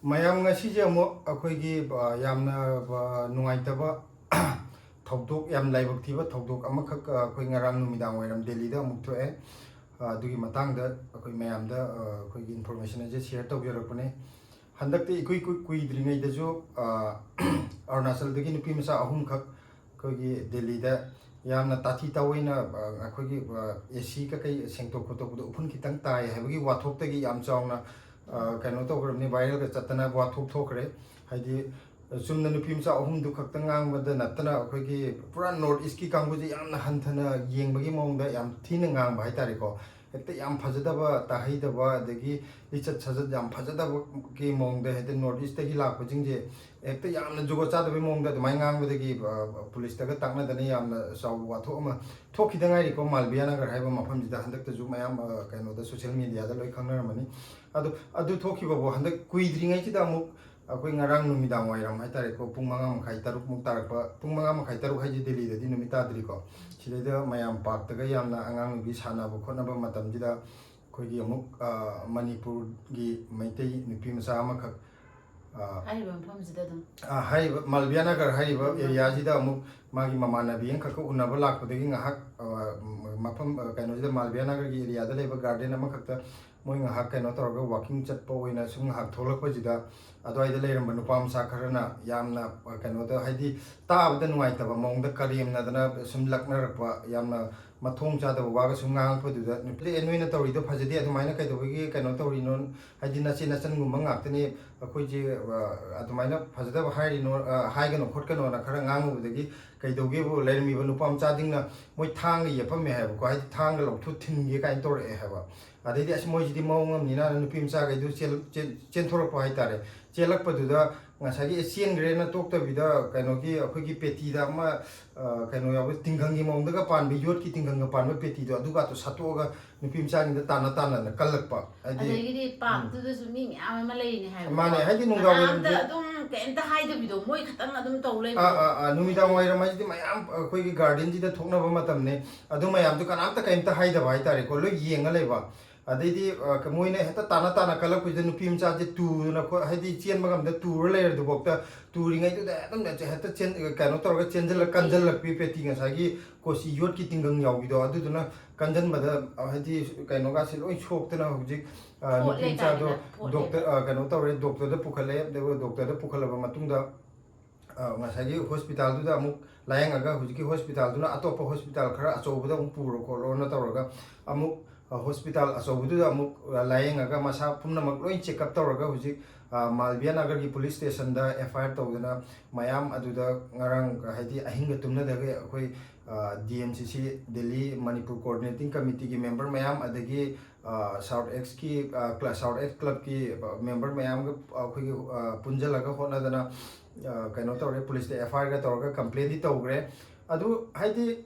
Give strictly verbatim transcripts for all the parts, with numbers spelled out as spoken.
ꯃꯌꯥꯝ, ꯉꯁꯤꯁꯦ ꯑꯃꯨꯛ ꯑꯩꯈꯣꯏꯒꯤ, ꯑ, ꯌꯥꯝꯅ, ꯑ, ꯅꯨꯡꯉꯥꯏꯇꯕ ꯊꯧꯗꯣꯛ, ꯌꯥꯝ ꯂꯥꯏꯕꯛ ꯊꯤꯕ ꯊꯧꯗꯣꯛ ꯑꯃꯈꯛ, ꯑ, ꯑꯩꯈꯣꯏ ꯉꯔꯥꯡ ꯅꯨꯃꯤꯗꯥꯡ ꯋꯥꯏꯔꯝ ꯗꯦꯜꯂꯤꯗ ꯑꯃꯨꯛ ꯊꯣꯛꯑꯦ꯫ ꯑ, ꯑꯗꯨꯒꯤ ꯃꯇꯥꯡꯗ ꯑꯩꯈꯣꯏ ꯃꯌꯥꯝꯗ, ꯑ, ꯑꯩꯈꯣꯏꯒꯤ information ꯑꯁꯦ share ꯇꯧꯖꯔꯛꯄꯅꯦ꯫ ꯍꯟꯗꯛꯇꯤ ꯏꯀꯨꯏ ꯀꯨꯏ-, ꯀꯨꯏꯗ꯭ꯔꯤꯉꯩꯗꯁꯨ, ꯑ, ꯑꯔꯨꯅꯥꯆꯜꯗꯒꯤ ꯅꯨꯄꯤ ꯃꯆꯥ ꯑꯍꯨꯝꯈꯛ ꯑꯩꯈꯣꯏꯒꯤ ꯗꯦꯜꯂꯤꯗ ꯌꯥꯝꯅ ꯇꯥꯊꯤ ꯇꯥꯑꯣꯏꯅ, ꯑ, ꯑꯩꯈꯣꯏꯒꯤ, ꯑ, AC ꯀꯩꯀꯩ ꯁꯦꯡꯇꯣꯛ ꯈꯣꯠꯇꯣꯛꯄꯗ ꯎꯐꯨꯟ ꯈꯤꯇꯪ ꯇꯥꯏ ꯍꯥꯏꯕꯒꯤ ꯋꯥꯊꯣꯛꯇꯒꯤ ꯌꯥꯝ ꯆꯥꯎꯅ, ꯑ, ꯀꯩꯅꯣ ꯇꯧꯈ꯭ꯔꯕꯅꯤ, viralꯒ ꯆꯠꯇꯅ ꯋꯥꯊꯣꯛ ꯊꯣꯛꯈ꯭ꯔꯦ꯫ ꯍꯥꯏꯗꯤ, ꯆꯨꯝꯅ ꯅꯨꯄꯤ ꯃꯆꯥ ꯑꯍꯨꯝꯗꯨ ꯈꯛꯇ ꯉꯥꯡꯕꯗ ꯅꯠꯇꯅ ꯑꯩꯈꯣꯏꯒꯤ ꯄꯨꯔꯥ North Eastꯀꯤ ꯀꯥꯡꯕꯨꯁꯦ ꯌꯥꯝꯅ ꯍꯟꯊꯅ ꯌꯦꯡꯕꯒꯤ ꯃꯑꯣꯡꯗ ꯌꯥꯝ ꯊꯤꯅ ꯉꯥꯡꯕ ꯍꯥꯏꯇꯥꯔꯦꯀꯣ꯫ ꯍꯦꯛꯇ ꯌꯥꯝ ꯐꯖꯗꯕ, ꯇꯥꯍꯩꯗꯕ, ꯑꯗꯒꯤ ꯂꯤꯆꯠ ꯁꯥꯖꯠ ꯌꯥꯝ ꯐꯖꯗꯕꯒꯤ ꯃꯑꯣꯡꯗ, ꯍꯦꯛꯇ North Eastꯇꯒꯤ ꯂꯥꯛꯄꯁꯤꯡꯁꯦ ꯍꯦꯛꯇ ꯌꯥꯝꯅ ꯖꯨꯒꯣꯠ ꯆꯥꯗꯕꯒꯤ ꯃꯑꯣꯡꯗ ꯑꯗꯨꯃꯥꯏꯅ ꯉꯥꯡꯕꯗꯒꯤ, ꯑ, ꯄꯨꯂꯤꯁꯇꯒ ꯇꯥꯛꯅꯗꯅ ꯌꯥꯝꯅ ꯆꯥꯎꯕ ꯋꯥꯊꯣꯛ ꯑꯃ ꯊꯣꯛꯈꯤꯗ ꯉꯥꯏꯔꯤꯀꯣ꯫ ꯃꯥꯜꯕꯤꯌꯥ ꯅꯒꯔ ꯍꯥꯏꯕ ꯃꯐꯝꯁꯤꯗ ꯍꯟꯗꯛꯇꯁꯨ ꯃꯌꯥꯝ, ꯑ, ꯀꯩꯅꯣꯗ, social mediaꯗ ꯂꯣꯏ ꯈꯪꯅꯔꯝꯃꯅꯤ꯫ ꯑꯗꯨ, ꯑꯗꯨ ꯊꯣꯛꯈꯤꯕꯕꯨ ꯍꯟꯗꯛ ꯀꯨꯏꯗ꯭ꯔꯤꯉꯩꯁꯤꯗ ꯑꯃꯨꯛ ꯑꯩꯈꯣꯏ ꯉꯔꯥꯡ ꯅꯨꯃꯤꯗꯥꯡ ꯋꯥꯏꯔꯝ ꯍꯥꯏꯇꯥꯔꯦꯀꯣ, ꯄꯨꯡ ꯃꯉꯥ ꯃꯈꯥꯏ, ꯇꯔꯨꯛꯃꯨꯛ ꯇꯥꯔꯛꯄ, ꯄꯨꯡ ꯃꯉꯥ ꯃꯈꯥꯏ, ꯇꯔꯨꯛ ꯍꯥꯏꯁꯦ ꯗꯦꯜꯂꯤꯗꯗꯤ ꯅꯨꯃꯤꯠ ꯇꯥꯗ꯭ꯔꯤꯀꯣ꯫ ꯁꯤꯗꯩꯗ ꯃꯌꯥꯝ ꯄꯥꯔꯛꯇꯒ ꯌꯥꯝꯅ ꯑꯉꯥꯡ ꯅꯨꯕꯤ ꯁꯥꯟꯅꯕ ꯈꯣꯠꯅꯕ ꯃꯇꯝꯁꯤꯗ ꯑꯩꯈꯣꯏꯒꯤ ꯑꯃꯨꯛ, ꯑ, ꯃꯅꯤꯄꯨꯔꯒꯤ ꯃꯩꯇꯩ ꯅꯨꯄꯤ ꯃꯆꯥ ꯑꯃꯈꯛ, ꯑ, ꯍꯥꯏꯔꯤꯕ ꯃꯐꯝꯁꯤꯗ ꯑꯗꯨꯝ꯫ ꯑ, ꯍꯥꯏꯔꯤꯕ ꯃꯥꯜꯕꯤꯌꯥ ꯅꯒꯔ ꯍꯥꯏꯔꯤꯕ ꯎꯝ꯫ Areaꯁꯤꯗ ꯑꯃꯨꯛ ꯃꯥꯒꯤ ꯃꯃꯥꯟꯅꯕꯤ ꯑꯃꯈꯛꯀ ꯎꯅꯕ ꯂꯥꯛꯄꯗꯒꯤ ꯉꯥꯏꯍꯥꯛ, ꯑ, ꯃꯐꯝ, ꯑ, ꯀꯩꯅꯣꯁꯤꯗ, ꯃꯥꯜꯕꯤꯌꯥ ꯅꯒꯔꯒꯤ areaꯗ ꯂꯩꯕ garden ꯑꯃꯈꯛꯇ ꯃꯣꯏ ꯉꯥꯏꯍꯥꯛ ꯀꯩꯅꯣ ꯇꯧꯔꯒ walking ꯆꯠꯄ ꯑꯣꯏꯅ ꯁꯨꯝ ꯉꯥꯏꯍꯥꯛ ꯊꯣꯛꯂꯛꯄꯁꯤꯗ, ꯑꯗꯨꯋꯥꯏꯗ ꯂꯩꯔꯝꯕ ꯅꯨꯄꯥ ꯃꯆꯥ ꯈꯔꯅ ꯌꯥꯝꯅ, ꯑ, ꯀꯩꯅꯣꯗ, ꯍꯥꯏꯗꯤ, ꯇꯥꯕꯗ ꯅꯨꯡꯉꯥꯏꯇꯕ ꯃꯑꯣꯡꯗ ꯀꯔꯦꯝꯅꯗꯅ ꯁꯨꯝ ꯂꯛꯅꯔꯛꯄ, ꯌꯥꯝꯅ ꯃꯊꯣꯡ ꯆꯥꯗꯕ ꯋꯥꯒ ꯁꯨꯝ ꯉꯥꯡꯉꯛꯄꯗꯨꯗ, "ꯅꯨꯄꯤ, ꯑꯦ, ꯅꯣꯏꯅ ꯇꯧꯔꯤꯗꯣ ꯐꯖꯗꯦ, ꯑꯗꯨꯃꯥꯏꯅ ꯀꯩꯗꯧꯕꯒꯤ ꯀꯩꯅꯣ ꯇꯧꯔꯤꯅꯣ? ꯍꯥꯏꯗꯤ, ꯅꯆꯦ ꯅꯆꯟꯒꯨꯝꯕ ꯉꯥꯛꯇꯅꯤ, ꯑꯩꯈꯣꯏꯁꯦ, ꯑ, ꯑꯗꯨꯃꯥꯏꯅ ꯐꯖꯗꯕ ꯍꯥꯏꯔꯤꯅꯣ, ꯑ, ꯍꯥꯏꯒꯅꯣ ꯈꯣꯠꯀꯅꯣꯅ" ꯈꯔ ꯉꯥꯡꯉꯨꯕꯗꯒꯤ, ꯀꯩꯗꯧꯒꯦꯕꯨ, ꯂꯩꯔꯝꯃꯤꯕ ꯅꯨꯄꯥ ꯃꯆꯥꯁꯤꯡꯅ ꯃꯣꯏ ꯊꯥꯡꯒ ꯌꯦꯞꯄꯝꯃꯦ ꯍꯥꯏꯕꯀꯣ, ꯍꯥꯏꯗꯤ, ꯊꯥꯡꯒ ꯂꯧꯊꯣꯛ ꯊꯤꯟꯒꯦ ꯀꯥꯏꯅ ꯇꯧꯔꯛꯑꯦ ꯍꯥꯏꯕ꯫ ꯑꯗꯩꯗꯤ, ꯑꯁ, ꯃꯣꯏꯁꯤꯗꯤ ꯃꯑꯣꯡ ꯑꯃꯅꯤꯅ ꯅꯨꯄꯤ ꯃꯆꯥꯈꯩꯗꯨ ꯆꯦꯜ-, ꯆꯦꯟ-, ꯆꯦꯟꯊꯣꯔꯛꯄ ꯍꯥꯏꯇꯥꯔꯦ꯫ ꯆꯦꯜꯂꯛꯄꯗꯨꯗ ꯉꯁꯥꯏꯒꯤ, ꯑꯦ, ꯆꯦꯟꯈ꯭ꯔꯦꯅ ꯇꯣꯛꯇꯕꯤꯗ, ꯀꯩꯅꯣꯒꯤ, ꯑꯩꯈꯣꯏꯒꯤ ꯄꯦꯇꯤꯗ ꯑꯃ, ꯑ, ꯀꯩꯅꯣ ꯌꯥꯎꯕ, ꯇꯤꯡꯈꯪꯒꯤ ꯃꯑꯣꯡꯗꯒ ꯄꯥꯟꯕ, ꯌꯣꯠꯀꯤ ꯇꯤꯡꯈꯪꯒ ꯄꯥꯟꯕ ꯄꯦꯇꯤꯗꯣ, ꯑꯗꯨꯒꯗꯣ ꯁꯠꯇꯣꯛꯑꯒ ꯅꯨꯄꯤ ꯃꯆꯥꯁꯤꯡꯗ ꯇꯥꯟꯅ ꯇꯥꯟꯅꯅ ꯀꯜꯂꯛꯄ, ꯍꯥꯏꯗꯤ, ꯑꯗꯒꯤꯗꯤ ꯎꯝ꯫ Parkꯇꯨꯗꯁꯨ ꯃꯤ ꯃꯌꯥꯝ ꯑꯃ ꯂꯩꯔꯤꯅꯦ ꯍꯥꯏꯕꯀꯣ꯫ ꯃꯥꯅꯦ, ꯍꯥꯏꯗꯤ ꯅꯨꯡꯗꯥꯡ ꯀꯅꯥꯝꯇ ꯋꯥꯏꯔꯝꯗꯤ ꯑꯗꯨꯝ ꯀꯩꯝꯇ ꯍꯥꯏꯗꯕꯤꯗꯣ, ꯃꯣꯏ ꯈꯛꯇꯪ ꯑꯗꯨꯝ ꯇꯧ ꯂꯩꯕꯗꯣ꯫ ꯑꯥ, ꯑꯥ, ꯑꯥ, ꯅꯨꯃꯤꯗꯥꯡ ꯋꯥꯏꯔꯝ ꯍꯥꯏꯁꯤꯗꯤ ꯃꯌꯥꯝ ꯑꯩꯈꯣꯏꯒꯤ gardenꯁꯤꯗ ꯊꯣꯛꯅꯕ ꯃꯇꯝꯅꯦ꯫ ꯑꯗꯨ ꯃꯌꯥꯝꯗꯨ ꯀꯅꯥꯝꯇ ꯀꯩꯝꯇ ꯍꯥꯏꯗꯕ ꯍꯥꯏꯇꯥꯔꯦꯀꯣ, ꯂꯣꯏ ꯌꯦꯡꯉ ꯂꯩꯕ꯫ ꯑꯗꯩꯗꯤ ꯑ, ꯀ- ꯃꯣꯏꯅ ꯍꯦꯛꯇ ꯇꯥꯅ ꯇꯥꯅ ꯀꯜꯂꯛꯄꯁꯤꯗ ꯅꯨꯄꯤ ꯃꯆꯥꯁꯦ ꯇꯨꯗꯅ ꯈꯣ- ꯍꯥꯏꯗꯤ ꯆꯦꯟꯕ ꯉꯝꯗ ꯇꯨꯔ ꯂꯩꯔꯗꯨꯐꯥꯎꯗ ꯇꯨꯔꯤꯉꯩꯗꯨꯗ ꯑꯗꯨꯝ ꯍꯦꯛꯇ ꯆꯦꯟ- ꯀꯩꯅꯣ ꯇꯧꯔꯒ ꯆꯦꯟꯁꯤꯜꯂ ꯀꯟꯁꯤꯜꯂꯛꯄꯤ ꯄꯦꯇꯤ ꯉꯁꯥꯏꯒꯤ ꯀꯣꯆꯤ ꯌꯣꯠꯀꯤ ꯇꯤꯡꯒꯪ ꯌꯥꯎꯕꯤꯗꯣ ꯑꯗꯨꯗꯨꯅ ꯀꯟꯁꯤꯟꯕꯗ ꯑ, ꯍꯥꯏꯗꯤ ꯀꯩꯅꯣꯒꯁꯦ ꯂꯣꯏ ꯁꯣꯛꯇꯅ ꯍꯧꯖꯤꯛ ꯑ, ꯅꯨꯄꯤ ꯃꯆꯥꯗꯣ ꯗꯣꯛꯇꯔ ꯑ, ꯀꯩꯅꯣ ꯇꯧꯔꯦ, ꯗꯣꯛꯇꯔꯗ ꯄꯨꯈꯠꯂꯦ꯫ ꯑꯗꯨꯒ ꯗꯣꯛꯇꯔꯗ ꯄꯨꯈꯠꯂꯕ ꯃꯇꯨꯡꯗ ꯑ, ꯉꯁꯥꯏꯒꯤ ꯍꯣꯁꯄꯤꯇꯥꯜꯗꯨꯗ ꯑꯃꯨꯛ ꯂꯥꯌꯦꯡꯉꯒ ꯍꯧꯖꯤꯛꯀꯤ ꯍꯣꯁꯄꯤꯇꯥꯜꯗꯨꯅ ꯑꯇꯣꯞꯄ ꯍꯣꯁꯄꯤꯇꯥꯜ ꯈꯔ ꯑꯆꯧꯕꯗ ꯑꯃꯨꯛ ꯄꯨꯔꯣ ꯈꯣꯠꯂꯣꯅ ꯇꯧꯔꯒ ꯑꯃꯨꯛ ꯑ, ꯍꯣꯁꯄꯤꯇꯥꯜ ꯑꯆꯧꯕꯗꯨꯗ ꯑꯃꯨꯛ ꯑ, ꯂꯥꯌꯦꯡꯉꯒ ꯃꯁꯥ ꯄꯨꯝꯅꯃꯛ ꯂꯣꯏ ꯆꯦꯛꯑꯞ ꯇꯧꯔꯒ ꯍꯧꯖꯤꯛ ꯑ, ꯃꯥꯜꯕꯤꯌꯥ ꯅꯒꯔꯒꯤ ꯄꯨꯂꯤꯁ ꯁ꯭ꯇꯦꯁꯟꯗ ꯑꯦꯐ ꯑꯥꯏ ꯑꯥꯔ ꯇꯧꯗꯅ ꯃꯌꯥꯝ ꯑꯗꯨꯗ ꯉꯔꯥꯡ ꯍꯥꯏꯗꯤ ꯑꯍꯤꯡꯒ ꯇꯨꯝꯅꯗꯒꯩ ꯑꯩꯈꯣꯏ ꯗꯤ ꯑꯦꯝ ꯁꯤ ꯁꯤ ꯗꯦꯜꯂꯤ ꯃꯅꯤꯄꯨꯔ ꯀꯣꯑꯣꯔꯗꯤꯅꯦꯇꯤꯡ ꯀꯃꯤꯇꯤꯒꯤ ꯃꯦꯝꯕꯔ ꯃꯌꯥꯝ ꯑꯗꯒꯤ ꯁꯥꯎꯠ ꯑꯦꯛꯁꯀꯤ ꯁꯥꯎꯠ ꯑꯦꯛꯁ ꯀ꯭ꯂꯕꯀꯤ ꯃꯦꯝꯕꯔ ꯃꯌꯥꯝꯒ ꯑꯩꯈꯣꯏꯒꯤ ꯑ, ꯄꯨꯟꯁꯤꯜꯂꯒ ꯍꯣꯠꯅꯗꯅ ꯑ, ꯀꯩꯅꯣ ꯇꯧꯔꯦ, ꯄꯨꯂꯤꯁꯇ ꯑꯦꯐ ꯑꯥꯏ ꯑꯥꯔꯒ ꯇꯧꯔꯒ ꯀꯝꯄ꯭ꯂꯦꯟꯗꯤ ꯇꯧꯈ꯭ꯔꯦ꯫ ꯑꯗꯨ ꯍꯥꯏꯗꯤ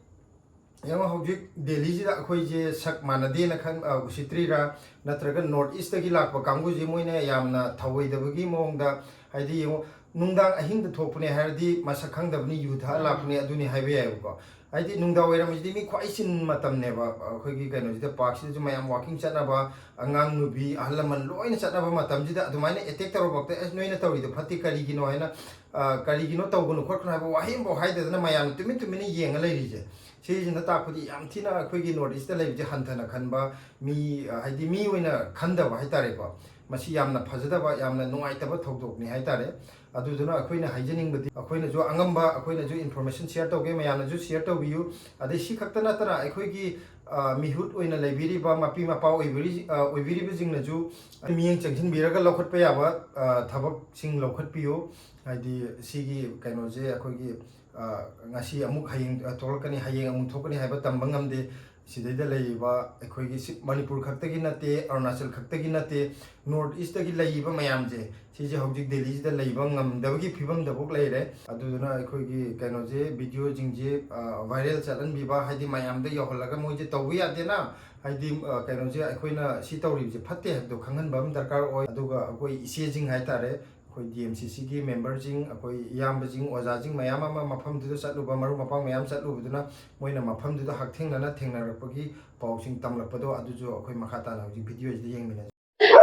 ꯌꯦꯡꯉꯣ, ꯍꯧꯖꯤꯛ ꯗꯦꯜꯂꯤꯁꯤꯗ ꯑꯩꯈꯣꯏꯁꯦ ꯁꯛ ꯃꯥꯟꯅꯗꯦꯅ ꯈꯟ ꯑ, ꯎꯁꯤꯠꯇ꯭ꯔꯤꯔꯥ, ꯅꯠꯇ꯭ꯔꯒ ꯅꯣꯔꯠ ꯏꯁꯇꯒꯤ ꯂꯥꯛꯄ ꯀꯥꯡꯕꯨꯁꯦ ꯃꯣꯏꯅ ꯌꯥꯝꯅ ꯊꯧꯑꯣꯏꯗꯕꯒꯤ ꯃꯑꯣꯡꯗ, ꯍꯥꯏꯗꯤ ꯌꯦꯡꯉꯣ, ꯅꯨꯡꯗꯥꯡ ꯑꯍꯤꯡꯗ ꯊꯣꯛꯄꯅꯦ ꯍꯥꯏꯔꯗꯤ ꯃꯁꯛ ꯈꯪꯗꯕꯅꯤ, ꯌꯨ ꯊꯛꯑ ꯂꯥꯛꯄꯅꯦ, ꯑꯗꯨꯅꯤ ꯍꯥꯏꯕ ꯌꯥꯏꯕꯀꯣ꯫ ꯍꯥꯏꯗꯤ ꯅꯨꯡꯗꯥꯡ ꯋꯥꯏꯔꯝꯁꯤꯗꯤ ꯃꯤ ꯈ꯭ꯋꯥꯏ ꯆꯤꯟꯕ ꯃꯇꯝꯅꯦꯕ, ꯑꯩꯈꯣꯏꯒꯤ ꯀꯩꯅꯣꯁꯤꯗ, ꯄꯥꯔꯛꯁꯤꯗꯁꯨ ꯃꯌꯥꯝ ꯋꯥꯀꯤꯡ ꯆꯠꯅꯕ, ꯑꯉꯥꯡ ꯅꯨꯕꯤ ꯑꯍꯜ ꯂꯃꯟ ꯂꯣꯏꯅ ꯆꯠꯅꯕ ꯃꯇꯝꯁꯤꯗ ꯑꯗꯨꯃꯥꯏꯅ ꯑꯦꯇꯦꯛ ꯇꯧꯔꯛꯄꯗ, "ꯑꯁ, ꯅꯣꯏꯅ ꯇꯧꯔꯤꯗꯣ ꯐꯠꯇꯦ, ꯀꯔꯤꯒꯤꯅꯣ?" ꯍꯥꯏꯅ ꯑ, ꯀꯔꯤꯒꯤꯅꯣ ꯇꯧꯒꯅꯨ ꯈꯣꯠꯀꯅꯨ ꯍꯥꯏꯕ ꯋꯥꯍꯩ ꯑꯃꯐꯥꯎ ꯍꯥꯏꯗꯗꯅ ꯃꯌꯥꯝꯅ ꯇꯨꯃꯤꯟ ꯇꯨꯃꯤꯟꯅ ꯌꯦꯡꯉ ꯂꯩꯔꯤꯁꯦ, ꯁꯤꯁꯤꯅ ꯇꯥꯛꯄꯗꯤ ꯌꯥꯝ ꯊꯤꯅ ꯑꯩꯈꯣꯏꯒꯤ ꯅꯣꯔꯠ ꯏꯁꯇ ꯂꯩꯕꯁꯦ ꯍꯟꯊꯅ ꯈꯟꯕ, ꯃꯤ ꯑ, ꯍꯥꯏꯗꯤ ꯃꯤ ꯑꯣꯏꯅ ꯈꯟꯗꯕ ꯍꯥꯏꯇꯥꯔꯦꯀꯣ꯫ ꯃꯁꯤ ꯌꯥꯝꯅ ꯐꯖꯗꯕ, ꯌꯥꯝꯅ ꯅꯨꯡꯉꯥꯏꯇꯕ ꯊꯧꯗꯣꯛꯅꯤ ꯍꯥꯏꯇꯥꯔꯦ꯫ ꯑꯗꯨꯗꯨꯅ ꯑꯩꯈꯣꯏꯅ ꯍꯥꯏꯖꯅꯤꯡꯕꯗꯤ, ꯑꯩꯈꯣꯏꯅꯁꯨ ꯑꯉꯝꯕ, ꯑꯩꯈꯣꯏꯅꯁꯨ ꯏꯟꯐꯣꯔꯃꯦꯁꯟ ꯁꯤꯌꯔ ꯇꯧꯒꯦ, ꯃꯌꯥꯝꯅꯁꯨ ꯁꯤꯌꯔ ꯇꯧꯕꯤꯌꯨ꯫ ꯑꯗꯩ ꯁꯤ ꯈꯛꯇ ꯅꯠꯇꯅ ꯑꯩꯈꯣꯏꯒꯤ ꯑ, ꯃꯤꯍꯨꯠ ꯑꯣꯏꯅ ꯂꯩꯕꯤꯔꯤꯕ ꯃꯄꯤ ꯃꯄꯥ ꯑꯣꯏꯕꯤꯔꯤ-, ꯑ, ꯑꯣꯏꯕꯤꯔꯤꯕꯁꯤꯡꯅꯁꯨ ꯃꯤꯠꯌꯦꯡ ꯆꯪꯁꯤꯟꯕꯤꯔꯒ ꯂꯧꯈꯠꯄ ꯌꯥꯕ ꯑ, ꯊꯕꯛꯁꯤꯡ ꯂꯧꯈꯠꯄꯤꯌꯨ꯫ ꯍꯥꯏꯗꯤ ꯁꯤꯒꯤ ꯀꯩꯅꯣꯁꯦ ꯑꯩꯈꯣꯏꯒꯤ ꯑ, ꯉꯁꯤ ꯑꯃꯨꯛ ꯍꯌꯦꯡ ꯑ, ꯊꯣꯛꯂꯛꯀꯅꯤ, ꯍꯌꯦꯡ ꯑꯃꯨꯛ ꯊꯣꯛꯀꯅꯤ ꯍꯥꯏꯕ ꯇꯝꯕ ꯉꯝꯗꯦ꯫ ꯁꯤꯗꯩꯗ ꯂꯩꯔꯤꯕ ꯑꯩꯈꯣꯏꯒꯤ ꯁꯤ ꯃꯅꯤꯄꯨꯔ ꯈꯛꯇꯒꯤ ꯅꯠꯇꯦ, ꯑꯔꯨꯅꯥꯆꯜ ꯈꯛꯇꯒꯤ ꯅꯠꯇꯦ, ꯅꯣꯔꯠ ꯏꯁꯇꯒꯤ ꯂꯩꯔꯤꯕ ꯃꯌꯥꯝꯁꯦ, ꯁꯤꯁꯦ ꯍꯧꯖꯤꯛ ꯗꯦꯜꯂꯤꯁꯤꯗ ꯂꯩꯕ ꯉꯝꯗꯕꯒꯤ ꯐꯤꯕꯝꯗꯐꯥꯎ ꯂꯩꯔꯦ꯫ ꯑꯗꯨꯗꯨꯅ ꯑꯩꯈꯣꯏꯒꯤ ꯀꯩꯅꯣꯁꯦ, ꯚꯤꯗꯤꯑꯣꯁꯤꯡꯁꯦ ꯚꯥꯏꯔꯦꯜ ꯆꯠꯍꯟꯕꯤꯕ, ꯍꯥꯏꯗꯤ ꯃꯌꯥꯝꯗ ꯌꯧꯍꯜꯂꯒ ꯃꯣꯏꯁꯦ ꯇꯧꯕ ꯌꯥꯗꯦꯅ, ꯍꯥꯏꯗꯤ ꯑ, ꯀꯩꯅꯣꯁꯦ, ꯑꯩꯈꯣꯏꯅ ꯁꯤ ꯇꯧꯔꯤꯕꯁꯦ ꯐꯠꯇꯦ ꯍꯥꯏꯕꯗꯣ ꯈꯪꯍꯟꯕ ꯑꯃ ꯗꯔꯀꯥꯔ ꯑꯣꯏ꯫ ꯑꯗꯨꯒ ꯑꯩꯈꯣꯏ ꯏꯆꯦꯁꯤꯡ ꯍꯥꯏꯇꯥꯔꯦ, ꯑꯩꯈꯣꯏ ꯗꯤ ꯑꯦꯝ ꯁꯤ ꯁꯤꯒꯤ ꯃꯦꯝꯕꯔꯁꯤꯡ, ꯑꯩꯈꯣꯏ ꯏꯌꯥꯝꯕꯁꯤꯡ, ꯑꯣꯖꯥꯁꯤꯡ ꯃꯌꯥꯝ ꯑꯃ ꯃꯐꯝꯗꯨꯗ ꯆꯠꯂꯨꯕ, ꯃꯔꯨꯞ ꯃꯄꯥꯡ ꯃꯌꯥꯝ ꯆꯠꯂꯨꯕꯗꯨꯅ ꯃꯣꯏꯅ ꯃꯐꯝꯗꯨꯗ ꯍꯛꯊꯦꯡꯅꯅ ꯊꯦꯡꯅꯔꯛꯄꯒꯤ ꯄꯥꯎꯁꯤꯡ ꯇꯝꯂꯛꯄꯗꯣ, ꯑꯗꯨꯁꯨ ꯑꯩꯈꯣꯏ ꯃꯈꯥ ꯇꯥꯅ ꯍꯧꯖꯤꯛ ꯚꯤꯗꯤꯑꯣꯁꯤꯗ ꯌꯦꯡꯃꯤꯟꯅꯁꯤ꯫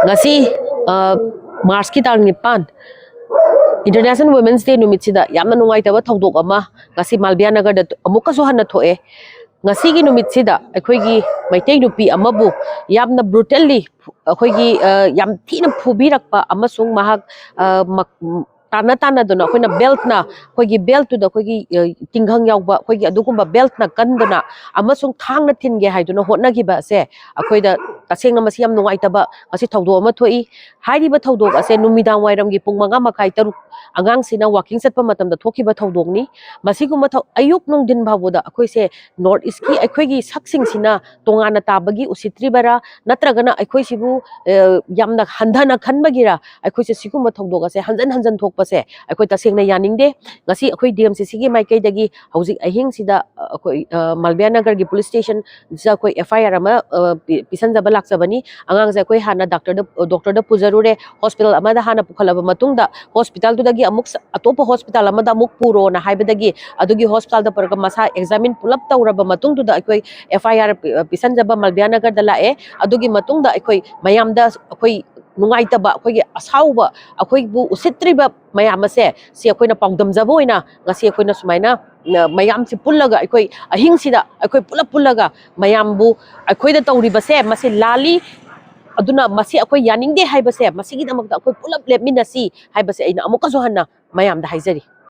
ꯉꯁꯤ, ꯑ, ꯃꯥꯔꯆꯀꯤ ꯇꯥꯡ ꯅꯤꯄꯥꯟ, International Women's Day ꯅꯨꯃꯤꯠꯁꯤꯗ ꯌꯥꯝꯅ ꯅꯨꯡꯉꯥꯏꯇꯕ ꯊꯧꯗꯣꯛ ꯑꯃ ꯉꯁꯤ ꯃꯥꯜꯕꯤꯌꯥ ꯅꯒꯔꯗ ꯑꯃꯨꯛꯀꯁꯨ ꯍꯟꯅ ꯊꯣꯛꯑꯦ꯫ ꯉꯁꯤꯒꯤ ꯅꯨꯃꯤꯠꯁꯤꯗ ꯑꯩꯈꯣꯏꯒꯤ ꯃꯩꯇꯩ ꯅꯨꯄꯤ ꯑꯃꯕꯨ ꯌꯥꯝꯅ brutally, ꯑꯩꯈꯣꯏꯒꯤ, ꯑ, ꯌꯥꯝ ꯊꯤꯅ ꯐꯨꯕꯤꯔꯛꯄ ꯑꯃꯁꯨꯡ ꯃꯍꯥꯛ, ꯑ, ꯃꯛ-, ꯇꯥꯟꯅ ꯇꯥꯟꯅꯗꯨꯅ ꯑꯩꯈꯣꯏꯅ ꯕꯦꯜꯠꯅ, ꯑꯩꯈꯣꯏꯒꯤ ꯕꯦꯜꯠꯇꯨꯗ ꯑꯩꯈꯣꯏꯒꯤ, ꯑ, ꯇꯤꯡꯈꯪ ꯌꯥꯎꯕ, ꯑꯩꯈꯣꯏꯒꯤ ꯑꯗꯨꯒꯨꯝꯕ ꯕꯦꯜꯠꯅ ꯀꯟꯗꯨꯅ ꯑꯃꯁꯨꯡ ꯊꯥꯡꯅ ꯊꯤꯟꯒꯦ ꯍꯥꯏꯗꯨꯅ ꯍꯣꯠꯅꯈꯤꯕ ꯑꯁꯦ ꯑꯩꯈꯣꯏꯗ ꯇꯁꯦꯡꯅ ꯃꯁꯤ ꯌꯥꯝ ꯅꯨꯡꯉꯥꯏꯇꯕ ꯉꯁꯤ ꯊꯧꯗꯣꯛ ꯑꯃ ꯊꯣꯛꯏ꯫ ꯍꯥꯏꯔꯤꯕ ꯊꯧꯗꯣꯛ ꯑꯁꯦ ꯅꯨꯃꯤꯗꯥꯡ ꯋꯥꯏꯔꯝꯒꯤ ꯄꯨꯡ ꯃꯉꯥ ꯃꯈꯥꯏ, ꯇꯔꯨꯛ, ꯑꯉꯥꯡꯁꯤꯅ walking ꯆꯠꯄ ꯃꯇꯝꯗ ꯊꯣꯛꯈꯤꯕ ꯊꯧꯗꯣꯛꯅꯤ꯫ ꯃꯁꯤꯒꯨꯝꯕ ꯊꯧ-, ꯑꯌꯨꯛ ꯅꯨꯡꯊꯤꯟ ꯐꯥꯎꯕꯗ ꯑꯩꯈꯣꯏꯁꯦ North Eastꯀꯤ ꯑꯩꯈꯣꯏꯒꯤ ꯁꯛꯁꯤꯡꯁꯤꯅ ꯇꯣꯉꯥꯟꯅ ꯇꯥꯕꯒꯤ ꯎꯁꯤꯠꯇ꯭ꯔꯤꯕꯔꯥ, ꯅꯠꯇ꯭ꯔꯒꯅ ꯑꯩꯈꯣꯏꯁꯤꯕꯨ, ꯑ, ꯌꯥꯝꯅ ꯍꯟꯊꯅ ꯈꯟꯕꯒꯤꯔ, ꯑꯩꯈꯣꯏꯁꯦ ꯁꯤꯒꯨꯝꯕ ꯊꯧꯗꯣꯛ ꯑꯁꯦ ꯍꯟꯖꯟ ꯍꯟꯖꯟ ꯊꯣꯛꯄꯁꯦ ꯑꯩꯈꯣꯏ ꯇꯁꯦꯡꯅ ꯌꯥꯅꯤꯡꯗꯦ꯫ ꯉꯁꯤ ꯑꯩꯈꯣꯏ ꯗꯤ ꯑꯦꯝ ꯁꯤ ꯁꯤꯒꯤ ꯃꯥꯏꯀꯩꯗꯒꯤ ꯍꯧꯖꯤꯛ ꯑꯍꯤꯡꯁꯤꯗ, ꯑ, ꯑꯩꯈꯣꯏ, ꯑ, ꯃꯥꯜꯕꯤꯌꯥ ꯅꯒꯔꯒꯤ police stationꯁꯤꯗ ꯑꯩꯈꯣꯏ F I R ꯑꯃ, ꯑ, ꯄꯤ-, ꯄꯤꯁꯟꯖꯕ ꯂꯥꯛꯆꯕꯅꯤ꯫ ꯑꯉꯥꯡꯁꯦ ꯑꯩꯈꯣꯏ ꯍꯥꯟꯅ doctorꯗ, doctorꯗ ꯄꯨꯖꯔꯨꯔꯦ꯫ Hospital ꯑꯃꯗ ꯍꯥꯟꯅ ꯄꯨꯈꯠꯂꯕ ꯃꯇꯨꯡꯗ, hospitalꯗꯨꯗꯒꯤ ꯑꯃꯨꯛ ꯁ-, ꯑꯇꯣꯞꯄ hospital ꯑꯃꯗ ꯑꯃꯨꯛ ꯄꯨꯔꯣꯅ ꯍꯥꯏꯕꯗꯒꯤ, ꯑꯗꯨꯒꯤ hospitalꯗ ꯄꯨꯔꯒ ꯃꯁꯥ examine ꯄꯨꯂꯞ ꯇꯧꯔꯕ ꯃꯇꯨꯡꯗꯨꯗ ꯑꯩꯈꯣꯏ F I R ꯄꯤ-, ꯄꯤꯁꯟꯖꯕ ꯃꯥꯜꯕꯤꯌꯥ ꯅꯒꯔꯗ ꯂꯥꯛꯑꯦ꯫ ꯑꯗꯨꯒꯤ ꯃꯇꯨꯡꯗ ꯑꯩꯈꯣꯏ ꯃꯌꯥꯝꯗ ꯑꯩꯈꯣꯏ ꯅꯨꯡꯉꯥꯏꯇꯕ, ꯑꯩꯈꯣꯏꯒꯤ ꯑꯁꯥꯎꯕ, ꯑꯩꯈꯣꯏꯕꯨ ꯎꯁꯤꯠꯇ꯭ꯔꯤꯕ ꯃꯌꯥꯝ ꯑꯁꯦ, ꯁꯤ ꯑꯩꯈꯣꯏꯅ ꯄꯥꯎꯗꯝꯖꯕ ꯑꯣꯏꯅ ꯉꯁꯤ ꯑꯩꯈꯣꯏꯅ ꯁꯨꯃꯥꯏꯅ, ꯑ, ꯃꯌꯥꯝꯁꯤ ꯄꯨꯜꯂꯒ, ꯑꯩꯈꯣꯏ ꯑꯍꯤꯡꯁꯤꯗ ꯑꯩꯈꯣꯏ ꯄꯨꯂꯞ ꯄꯨꯜꯂꯒ ꯃꯌꯥꯝꯕꯨ ꯑꯩꯈꯣꯏꯗ ꯇꯧꯔꯤꯕꯁꯦ ꯃꯁꯤ ꯂꯥꯜꯂꯤ, ꯑꯗꯨꯅ ꯃꯁꯤ ꯑꯩꯈꯣꯏ ꯌꯥꯅꯤꯡꯗꯦ ꯍꯥꯏꯕꯁꯦ, ꯃꯁꯤꯒꯤꯗꯃꯛꯇ ꯑꯩꯈꯣꯏ ꯄꯨꯂꯞ ꯂꯦꯞꯃꯤꯟꯅꯁꯤ ꯍꯥꯏꯕꯁꯦ ꯑꯩꯅ ꯑꯃꯨꯛꯀꯁꯨ ꯍꯟꯅ ꯃꯌꯥꯝꯗ ꯍꯥꯏꯖꯔꯤ꯫